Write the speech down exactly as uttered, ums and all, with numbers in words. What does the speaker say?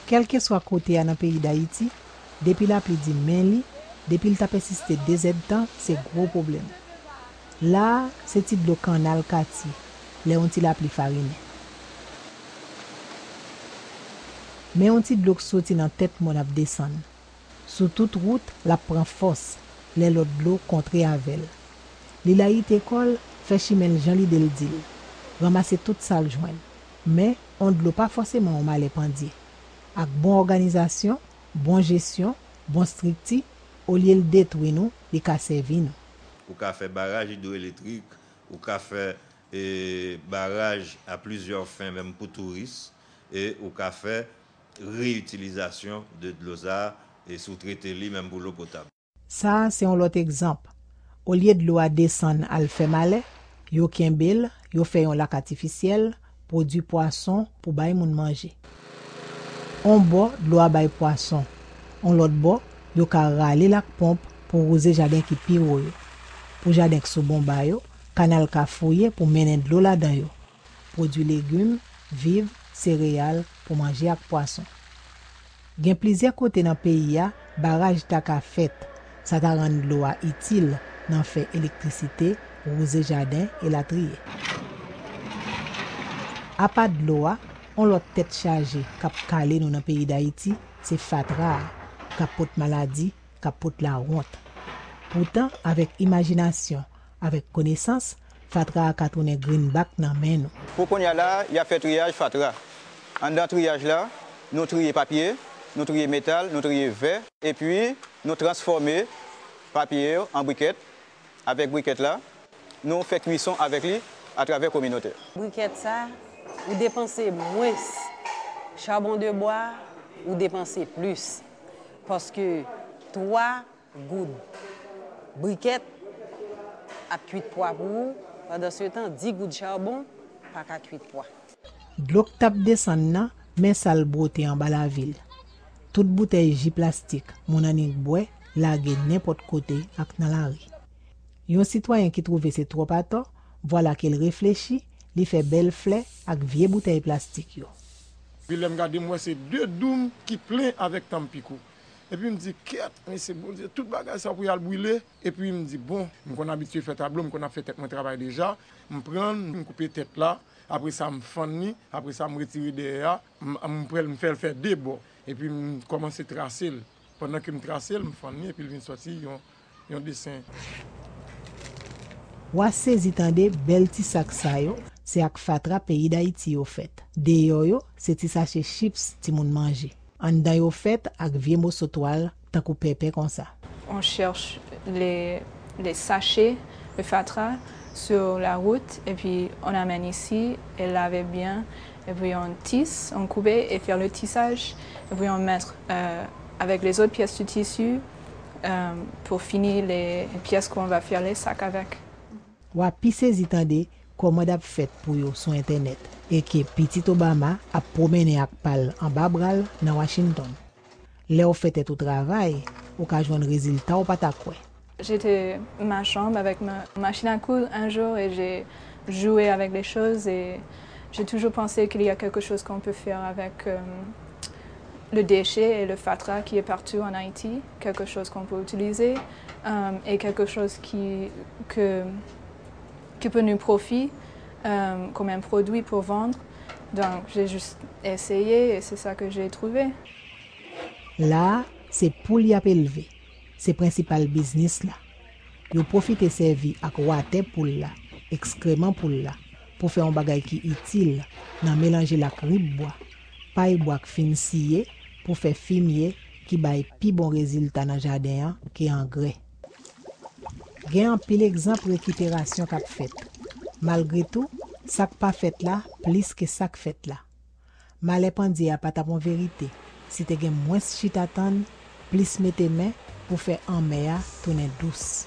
Kèlkeswa kote a nan peyi Dayiti, depi lapli di men li, depi l ta pèsiste dezèdtan, se gwo pwoblèm. La a, se ti dlo kannal katye, lè yon ti lapli farinen. Men yon ti dlo k soti nan tèt mòn ap desann. Sou tout wout, l ap pran fòs lè lòt dlo kontre avè l. Li layite kò l, fè chimen l jan lide l di l, ranmase tout sa l jwenn. Men, on dlo pa fòseman on malè pandye. Ak bon òganizasyon, bon jesyon, bon estrikti, olye l detwi nou, li ka sèvi nou. Ou ka fè baraj idwoelektrik, ou ka fè e, baraj a plizyè fen, menm pou touris, e ou ka fè reyitilizasyon de dlo sa a, e si w trete li menm pou dlo potab. Sa a se yon lòt egzanp. Olye dlo a desann al fè malè, yo kenbe l, yo fè yon lak atifisyèl, pwodui pwason pou bay moun manje. On bò, dlo a bay pwason. On lòt bò, yo ka rale lak ponp pou wouze jaden ki pi wo yo. Pou jaden k sou bonba yo, kanal ka fouye pou mennen dlo ladan yo. Pwodui legim, viv, sereyal pou manje ak pwason. Gen plizyè kote nan peyi a, baraj ta ka fèt. Sa ta rann dlo a itil nan fè elektrisite, wouze jaden, elatriye. Apa dlo a, on lòt tèt chaje k ap kale nou nan peyi Dayiti, se fatra a, k ap pot maladi, k ap pot lawont. Poutan, avèk imajinasyon, avèk konesans, fatra a ka tounen greenback nan men nou. Pou kounye a la, y ap fè triyaj fatra. Anndan triyaj la, nou triye papye, nou triye metal, nou triye vè, epi nou transfòme papye yo an brikèt. Avèk brikèt la, nou fè kwison avèk li atravè kominote. Brikèt sa, ou depanse mwens. Charbon de bois, ou depanse plis. Paske twa goud brikèt ap kwit pwa pou ou, pandan se tan, dis goud charbon pa ka kwit pwa. Dlo k t ap desann nan, men sa l bwote anba lavil. Tout boutèy ji plastik moun annik bwè lage nenpòt kote ak nan lari. Yon sitwayen ki twouve se twòp atò, vwala ke l reflechi, li fè bèl flè ak vye boutèy plastik yo. Epi lè m gade, m wè se de doum ki plen avèk tanpiko. Epi m di, "Kèt, men se Bondye, tout bagay sa pou y al brile." Epi m di, "Bon, m konn abitye fè tablo, m konn ap fè tèt mwen travay deja." M pran l, m koupe tèt la, apre sa m fann li, apre sa m retire dèyè a, m, m pran l, m fè l fè de bò. Epi m kòmanse trase l. Pandan ke m trase l, m fann li, epi l vin sòti yon, yon desen. W a sezi tande bèl ti sak sa yo, se ak fatra peyi Dayiti yo fèt. Deyò yo, se ti sache chips timoun manje. Anndan yo fèt ak vye moso twal, tankou pèpè konsa. On cherche les, les sachets de fatra sur la route et puis on amène ici et laver bien et puis on tisse, on coupe et faire le tissage et puis on met euh, avec les autres pièces de tissu euh, pour finir les pièces qu'on va faire les sacs avec. W a pi sezi tande kòmand ap fèt pou yo sou entènèt e ke pitit Obama ap pwomennen ak pa l anba bra l nan Washington. Lè w fè tèt ou travay, ou ka jwenn rezilta w pa ta kwè. J'étais ma chambre avec ma machine à coudre un jour et j'ai joué avec les choses et j'ai toujours pensé qu'il y a quelque chose qu'on peut faire avec euh, le déchet et le fatra qui est partout en Haïti, quelque chose qu'on peut utiliser euh, et quelque chose qui, que, qui peut nous profiter euh, comme un produit pour vendre. Donc, j'ai juste essayé et c'est ça que j'ai trouvé. La a, se poul y ap elve. Se prensipal biznis la. Yo pwofite sèvi ak watè poul la, ekskreman poul la, pou fè yon bagay ki itil nan melanje l ak rib bwa, pay bwa k fin siye pou fè fimye ki bay pi bon rezilta nan jaden an ke angrè. Gen anpil egzanp rekiperasyon k ap fèt. Malgre tou, sa k pa fèt la plis ke sa k fèt la. Malè pandye a pa t ap on verite si te gen mwens chita tann, plis mete men pou fè anmè a tounen dous.